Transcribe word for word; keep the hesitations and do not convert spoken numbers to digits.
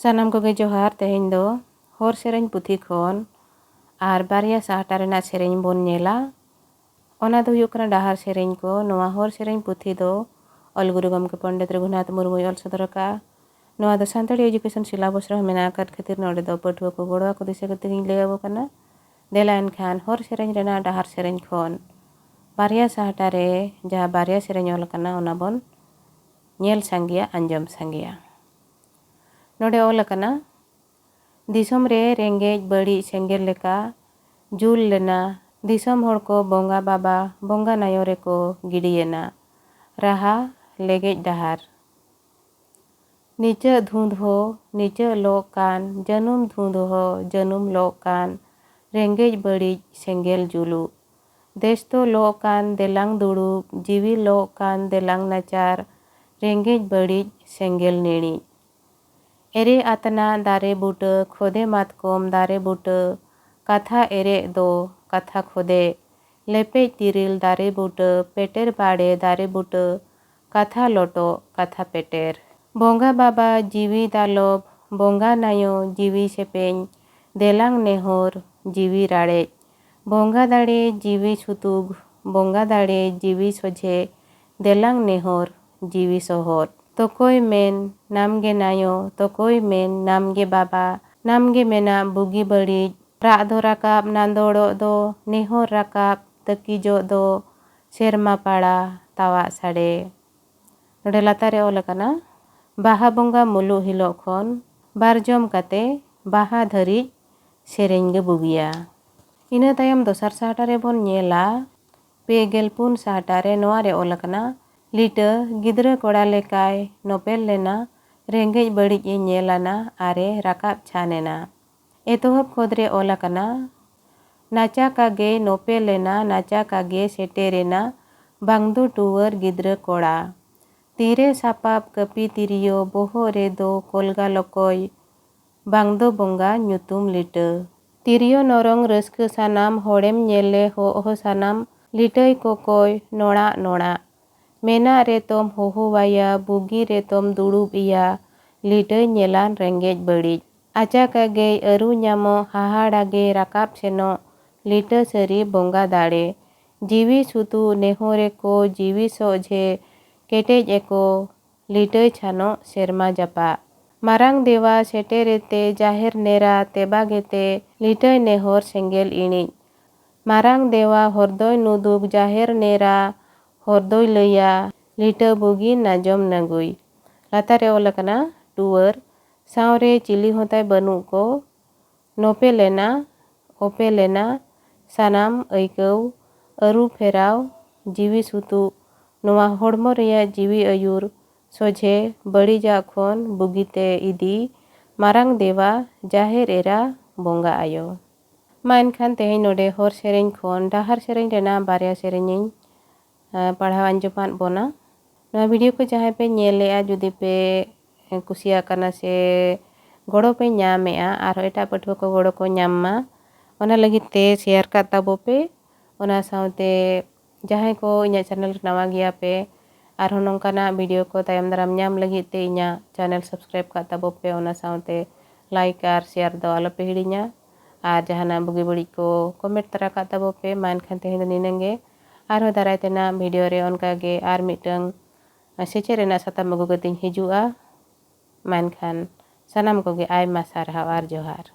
ᱥᱟᱱᱟᱢ ᱠᱚᱜᱮ ᱡᱚᱦᱟᱨ᱾ ᱛᱮᱦᱮᱧ ᱫᱚ ᱦᱚᱨ ᱥᱮᱨᱮᱧ ᱯᱩᱛᱷᱤ ᱠᱷᱚᱱ ᱟᱨ ᱵᱟᱨᱭᱟ ᱥᱟᱦᱴᱟ ᱨᱮᱱᱟᱜ ᱥᱮᱨᱮᱧ ᱵᱚᱱ ᱧᱮᱞᱟ᱾ ᱚᱱᱟ ᱫᱚ ᱦᱩᱭᱩᱜ ᱠᱟᱱᱟ ᱰᱟᱦᱟᱨ ᱥᱮᱨᱮᱧ ᱠᱚ᱾ ᱱᱚᱣᱟ ᱦᱚᱨ ᱥᱮᱨᱮᱧ ᱯᱩᱛᱷᱤ ᱫᱚ ᱚᱞ ᱜᱩᱨᱩ ᱜᱚᱢᱠᱮ ᱯᱚᱱᱰᱤᱛ ᱨᱚᱜᱷᱩᱱᱟᱛᱷ ᱢᱩᱨᱢᱩᱭ ᱚᱞ ᱥᱚᱫᱚᱨ ᱟᱠᱟᱫᱼᱟ᱾ ᱱᱚᱣᱟ ᱫᱚ ᱥᱟᱱᱛᱟᱲᱤ ᱮᱡᱩᱠᱮᱥᱚᱱ ᱥᱤᱞᱟᱵᱚᱥ ᱨᱮᱦᱚᱸ ᱢᱮᱱᱟᱜ ᱟᱠᱟᱫ ᱠᱷᱟᱹᱛᱤᱨ ᱱᱚᱰᱮ ᱫᱚ ᱯᱟᱹᱴᱷᱩᱣᱟᱹ ᱠᱚ ᱜᱚᱲᱚ ᱟᱠᱚ ᱫᱤᱥᱟᱹ ᱠᱟᱛᱮ ᱜᱤᱧ ᱞᱟᱹᱭ ᱟᱵᱚ ᱠᱟᱱᱟ᱾ ᱫᱮᱞᱟ ᱮᱱᱠᱷᱟᱱ ᱦᱚᱨ ᱥᱮᱨᱮᱧ ᱨᱮᱱᱟᱜ ᱰᱟᱦᱟᱨ ᱥᱮᱨᱮᱧ ᱠᱷᱚᱱ ᱵᱟᱨᱭᱟ ᱥᱟᱦᱴᱟ ᱨᱮ ᱡᱟᱦᱟᱸ ᱵᱟᱨᱭᱟ ᱥᱮᱨᱮᱧ ᱚᱞ ᱟᱠᱟᱱᱟ, ᱚᱱᱟ ᱵᱚᱱ ᱧᱮᱞ ᱥᱟᱸᱜᱮᱭᱟ, ᱟᱸᱡᱚᱢ ᱥᱟᱸᱜᱮᱭᱟ᱾ ᱱᱚᱰᱮ ᱚᱞ ᱟᱠᱟᱱᱟ, ᱫᱤᱥᱚᱢ ᱨᱮ ᱨᱮᱸᱜᱮᱡ ᱵᱟᱹᱲᱤᱡ ᱥᱮᱸᱜᱮᱞ ᱞᱮᱠᱟ ᱡᱩᱞ ᱞᱮᱱᱟ᱾ ᱫᱤᱥᱚᱢ ᱦᱚᱲ ᱠᱚ ᱵᱚᱸᱜᱟ ᱵᱟᱵᱟ, ᱵᱚᱸᱜᱟ ᱱᱟᱭᱚ ᱨᱮᱠᱚ ᱜᱤᱰᱤᱭᱮᱱᱟ᱾ ᱨᱟᱦᱟ ᱞᱮᱜᱮᱡ ᱰᱟᱦᱟᱨ᱾ ᱱᱤᱪᱟᱹᱜ ᱫᱷᱩᱸᱫᱷᱚ, ᱱᱤᱪᱟᱹᱜ ᱞᱚᱜ ᱠᱟᱱ, ᱡᱟᱹᱱᱩᱢ ᱫᱷᱩᱸᱫᱷᱚ, ᱡᱟᱹᱱᱩᱢ ᱞᱚᱜ ᱠᱟᱱ, ᱨᱮᱸᱜᱮᱡ ᱵᱟᱹᱲᱤᱡ ᱥᱮᱸᱜᱮᱞ ᱡᱩᱞᱩᱜ᱾ ᱫᱮᱥ ᱫᱚ ᱞᱚᱜ ᱠᱟᱱ, ᱫᱮᱞᱟᱝ ᱫᱩᱲᱩᱵ, ᱡᱤᱣᱤ ᱞᱚᱜ ᱠᱟᱱ, ᱫᱮᱞᱟᱝ ᱱᱟᱪᱟᱨ, ᱨᱮᱸᱜᱮᱡ ᱵᱟᱹᱲᱤᱡ ᱥᱮᱸᱜᱮᱞ ᱱᱤᱬᱤᱡ᱾ ᱮᱨᱮ ᱟᱛᱱᱟ ᱫᱟᱨᱮ ᱵᱩᱴᱟᱹ, ᱠᱷᱚᱫᱮ ᱢᱟᱛᱠᱚᱢ ᱫᱟᱨᱮ ᱵᱩᱴᱟᱹ, ᱠᱟᱛᱷᱟ ᱮᱨᱮᱜ ᱫᱚ ᱠᱟᱛᱷᱟ ᱠᱷᱚᱫᱮ, ᱞᱮᱯᱮᱡ ᱛᱤᱨᱤᱞ ᱫᱟᱨᱮ ᱵᱩᱴᱟᱹ, ᱯᱮᱴᱮᱨ ᱵᱟᱲᱮ ᱫᱟᱨᱮ ᱵᱩᱴᱟᱹ, ᱠᱟᱛᱷᱟ ᱞᱚᱴᱚᱜ ᱠᱟᱛᱷᱟ ᱯᱮᱴᱮᱨ᱾ ᱵᱚᱸᱜᱟ ᱵᱟᱵᱟ ᱡᱤᱣᱤ ᱫᱟᱞᱚᱵ, ᱵᱚᱸᱜᱟ ᱱᱟᱭᱚ ᱡᱤᱣᱤ ᱥᱮᱯᱮᱧ, ᱫᱮᱞᱟᱝ ᱱᱮᱦᱚᱨ ᱡᱤᱣᱤ ᱨᱟᱲᱮᱡ᱾ ᱵᱚᱸᱜᱟ ᱫᱟᱲᱮ ᱡᱤᱣᱤ ᱥᱩᱛᱩᱜ, ᱵᱚᱸᱜᱟ ᱫᱟᱲᱮ ᱡᱤᱣᱤ ᱥᱚᱡᱷᱮ, ᱫᱮᱞᱟᱝ ᱱᱮᱦᱚᱨ ᱡᱤᱣᱤ ᱥᱚᱦᱚᱫ᱾ ᱛᱚᱠᱚᱭ ᱢᱮᱱ ᱱᱟᱢ ᱜᱮ ᱱᱟᱭᱚ, ᱛᱚᱠᱚᱭ ᱢᱮᱱ ᱱᱟᱢ ᱜᱮ ᱵᱟᱵᱟ, ᱱᱟᱢ ᱜᱮ ᱢᱮᱱᱟᱜ ᱵᱩᱜᱤ ᱵᱟᱹᱲᱤᱡ᱾ ᱨᱟᱜ ᱫᱚ ᱨᱟᱠᱟᱵ ᱱᱟᱸᱫᱚᱲᱚᱜ ᱫᱚ, ᱱᱮᱦᱚᱨ ᱨᱟᱠᱟᱵ ᱛᱟᱹᱠᱤᱡᱚᱜ ᱫᱚ, ᱥᱮᱨᱢᱟ ᱯᱟᱲᱟ ᱛᱟᱣᱟᱜ ᱥᱟᱰᱮ᱾ ᱱᱚᱰᱮ ᱞᱟᱛᱟᱨ ᱨᱮ ᱚᱞ ᱟᱠᱟᱱᱟ, ᱵᱟᱦᱟ ᱵᱚᱸᱜᱟ ᱢᱩᱞᱩᱜ ᱦᱤᱞᱳᱜ ᱠᱷᱚᱱ ᱵᱟᱨᱡᱚᱢ ᱠᱟᱛᱮ ᱵᱟᱦᱟ ᱫᱷᱟᱹᱨᱤᱡ ᱥᱮᱨᱮᱧ ᱜᱮ ᱵᱩᱜᱤᱭᱟ᱾ ᱤᱱᱟᱹ ᱛᱟᱭᱚᱢ ᱫᱚᱥᱟᱨ ᱥᱟᱦᱴᱟ ᱨᱮᱵᱚᱱ ᱧᱮᱞᱟ, ᱯᱮ ᱜᱮᱞ ᱯᱩᱱ ᱥᱟᱦᱴᱟ ᱨᱮ ᱱᱚᱣᱟ ᱨᱮ ᱚᱞ ᱟᱠᱟᱱᱟ, ᱞᱤᱴᱟᱹ ᱜᱤᱫᱽᱨᱟᱹ ᱠᱚᱲᱟ ᱞᱮᱠᱟᱭ ᱱᱚᱯᱮᱞ ᱞᱮᱱᱟ, ᱨᱮᱸᱜᱮᱡ ᱵᱟᱹᱲᱤᱡ ᱮ ᱧᱮᱞ ᱟᱱᱟ ᱟᱨᱮ ᱨᱟᱠᱟᱵ ᱪᱷᱟᱱ ᱮᱱᱟ᱾ ᱮᱛᱚᱦᱚᱵ ᱠᱷᱚᱫ ᱨᱮ ᱚᱞ ᱟᱠᱟᱱᱟ, ᱱᱟᱪᱟ ᱠᱟᱜᱮ ᱱᱚᱯᱮᱞ ᱮᱱᱟ, ᱱᱟᱪᱟ ᱠᱟᱜᱮ ᱥᱮᱴᱮᱨ ᱮᱱᱟ, ᱵᱟᱝ ᱫᱚ ᱴᱩᱣᱟᱹᱨ ᱜᱤᱫᱽᱨᱟᱹ ᱠᱚᱲᱟ᱾ ᱛᱤᱨᱮ ᱥᱟᱯᱟᱵ ᱠᱟᱹᱯᱤ ᱛᱤᱨᱭᱳ, ᱵᱚᱦᱚᱜ ᱨᱮᱫᱚ ᱠᱚᱞᱜᱟ ᱞᱚᱠᱚᱭ, ᱵᱟᱝ ᱫᱚ ᱵᱚᱸᱜᱟ ᱧᱩᱛᱩᱢ ᱞᱤᱴᱟᱹ᱾ ᱛᱤᱨᱭᱳ ᱱᱚᱨᱚᱝ ᱨᱟᱹᱥᱠᱟᱹ ᱥᱟᱱᱟᱢ, ᱦᱚᱲᱮᱢ ᱧᱮᱞᱮ ᱦᱚᱜ ᱦᱚ ᱥᱟᱱᱟᱢ, ᱞᱤᱴᱟᱹᱭ ᱠᱚᱠᱚᱭ ᱱᱚᱲᱟᱜ ᱱᱚᱲᱟᱜ᱾ ᱢᱮᱱᱟᱜ ᱨᱮᱛᱚᱢ ᱦᱚᱦᱚᱣᱟᱭᱟ, ᱵᱩᱜᱤ ᱨᱮᱛᱚᱢ ᱫᱩᱲᱩᱵ ᱮᱭᱟ, ᱞᱤᱴᱟᱹᱭ ᱧᱮᱞᱟᱱ ᱨᱮᱸᱜᱮᱡ ᱵᱟᱹᱲᱤᱡ᱾ ᱟᱪᱟᱠᱟ ᱜᱮᱭ ᱟᱹᱨᱩ ᱧᱟᱢᱚᱜ, ᱦᱟᱦᱟᱲᱟ ᱜᱮ ᱨᱟᱠᱟᱵ ᱥᱮᱱᱚᱜ, ᱞᱤᱴᱟᱹ ᱥᱟᱹᱨᱤ ᱵᱚᱸᱜᱟ ᱫᱟᱲᱮ᱾ ᱡᱤᱣᱤ ᱥᱩᱛᱩᱜ ᱱᱮᱦᱚᱨᱮ ᱠᱚ, ᱡᱤᱣᱤ ᱥᱚᱡᱷᱮ ᱠᱮᱴᱮᱡ ᱮᱠᱚ, ᱞᱤᱴᱟᱹᱭ ᱪᱷᱟᱱᱚᱜ ᱥᱮᱨᱢᱟ ᱡᱟᱯᱟᱜ᱾ ᱢᱟᱨᱟᱝ ᱫᱮᱣᱟ ᱥᱮᱴᱮᱨᱮᱛᱮ, ᱡᱟᱦᱮᱨ ᱱᱮᱨᱟ ᱛᱮᱵᱟᱜᱮᱛᱮ, ᱞᱤᱴᱟᱹᱭ ᱱᱮᱦᱚᱨ ᱥᱮᱸᱜᱮᱞ ᱤᱬᱤᱡ᱾ ᱢᱟᱨᱟᱝ ᱫᱮᱣᱟ ᱦᱚᱨᱫᱚᱭ ᱱᱩᱫᱩᱜ, ᱡᱟᱦᱮᱨ ᱱᱮᱨᱟ ᱦᱚᱨᱫᱚᱭ ᱞᱟᱹᱭᱟ, ᱞᱤᱴᱟᱹ ᱵᱩᱜᱤ ᱱᱟᱡᱚᱢ ᱱᱟᱹᱜᱩᱭ᱾ ᱞᱟᱛᱟᱨ ᱨᱮ ᱚᱞ ᱟᱠᱟᱱᱟ ᱴᱩᱣᱟᱹᱨ, ᱥᱟᱶᱨᱮ ᱪᱤᱞᱤ ᱦᱚᱸ ᱛᱟᱭ ᱵᱟᱹᱱᱩᱜ ᱠᱚ, ᱱᱚᱯᱮ ᱞᱮᱱᱟ, ᱚᱯᱮ ᱞᱮᱱᱟ, ᱥᱟᱱᱟᱢ ᱟᱹᱭᱠᱟᱹᱣ, ᱟᱹᱨᱩ ᱯᱷᱮᱨᱟᱣ, ᱡᱤᱣᱤ ᱥᱩᱛᱩᱜ, ᱱᱚᱣᱟ ᱦᱚᱲᱢᱚ ᱨᱮᱭᱟᱜ ᱡᱤᱣᱤ ᱟᱹᱭᱩᱨ, ᱥᱚᱡᱷᱮ ᱵᱟᱹᱲᱤᱡᱟᱜ ᱠᱷᱚᱱ ᱵᱩᱜᱤᱛᱮ ᱤᱫᱤ, ᱢᱟᱨᱟᱝ ᱫᱮᱣᱟ, ᱡᱟᱦᱮᱨ ᱮᱨᱟ, ᱵᱚᱸᱜᱟ ᱟᱭᱳ᱾ ᱢᱟ ᱮᱱᱠᱷᱟᱱ ᱛᱮᱦᱮᱧ ᱱᱚᱰᱮ ᱦᱚᱨ ᱥᱮᱨᱮᱧ ᱠᱷᱚᱱ ᱰᱟᱦᱟᱨ ᱥᱮᱨᱮᱧ ᱨᱮᱱᱟᱜ ᱵᱟᱨᱭᱟ ᱥᱮᱨᱮᱧ ᱤᱧ, ᱮ, ᱯᱟᱲᱦᱟᱣ ᱟᱸᱡᱚᱢᱟᱫ ᱵᱚᱱᱟ᱾ ᱱᱚᱣᱟ ᱵᱷᱤᱰᱤᱭᱳ ᱠᱚ ᱡᱟᱦᱟᱸᱭ ᱯᱮ ᱧᱮᱞᱮᱜᱼᱟ, ᱡᱩᱫᱤ ᱯᱮ, ᱮ, ᱠᱩᱥᱤᱭᱟᱜ ᱠᱟᱱᱟ ᱥᱮ ᱜᱚᱲᱚ ᱯᱮ ᱧᱟᱢᱮᱜᱼᱟ, ᱟᱨᱦᱚᱸ ᱮᱴᱟᱜ ᱯᱟᱹᱴᱷᱩᱣᱟᱹ ᱠᱚ ᱜᱚᱲᱚ ᱠᱚ ᱧᱟᱢ ᱢᱟ, ᱚᱱᱟ ᱞᱟᱹᱜᱤᱫ ᱛᱮ ᱥᱮᱭᱟᱨ ᱠᱟᱜ ᱛᱟᱵᱚ ᱯᱮ᱾ ᱚᱱᱟ ᱥᱟᱶᱛᱮ ᱡᱟᱦᱟᱸᱭ ᱠᱚ ᱤᱧᱟᱹᱜ ᱪᱮᱱᱮᱞ ᱨᱮ ᱱᱟᱣᱟ ᱜᱮᱭᱟ ᱯᱮ, ᱟᱨᱦᱚᱸ ᱱᱚᱝᱠᱟᱱᱟᱜ ᱵᱷᱤᱰᱤᱭᱳ ᱠᱚ ᱛᱟᱭᱚᱢ ᱫᱟᱨᱟᱢ ᱧᱟᱢ ᱞᱟᱹᱜᱤᱫ ᱛᱮ ᱤᱧᱟᱹᱜ ᱪᱮᱱᱮᱞ ᱥᱟᱵᱥᱠᱨᱟᱭᱤᱵ ᱠᱟᱜ ᱛᱟᱵᱚ ᱯᱮ᱾ ᱚᱱᱟ ᱥᱟᱶᱛᱮ ᱞᱟᱭᱤᱠ ᱟᱨ ᱥᱮᱭᱟᱨ ᱫᱚ ᱟᱞᱚ ᱯᱮ ᱦᱤᱲᱤᱧᱟ᱾ ᱟᱨ ᱡᱟᱦᱟᱱᱟᱜ ᱵᱩᱜᱤ ᱵᱟᱹᱲᱤᱡ ᱠᱚ ᱠᱚᱢᱮᱱᱴ ᱛᱟᱨᱟ ᱠᱟᱜ ᱛᱟᱵᱚ ᱯᱮ᱾ ᱢᱟ ᱮᱱᱠᱷᱟᱱ ᱛᱮᱦᱮᱧ ᱫᱚ ᱱᱤᱱᱟᱹᱝ ᱜᱮ᱾ ᱟᱨᱦᱚᱸ ᱫᱟᱨᱟᱭ ᱛᱮᱱᱟᱜ ᱵᱷᱤᱰᱤᱭᱳ ᱨᱮ ᱚᱱᱠᱟ ᱜᱮ ᱟᱨ ᱢᱤᱫᱴᱟᱝ ᱥᱮᱪᱮᱫ ᱨᱮᱱᱟᱜ ᱥᱟᱛᱟᱢ ᱟᱹᱜᱩ ᱠᱟᱛᱮᱧ ᱦᱤᱡᱩᱜᱼᱟ᱾ ᱢᱟ ᱮᱱᱠᱷᱟᱱ ᱥᱟᱱᱟᱢ ᱠᱚᱜᱮ ᱟᱭᱢᱟ ᱥᱟᱨᱦᱟᱣ ᱟᱨ ᱡᱚᱦᱟᱨ᱾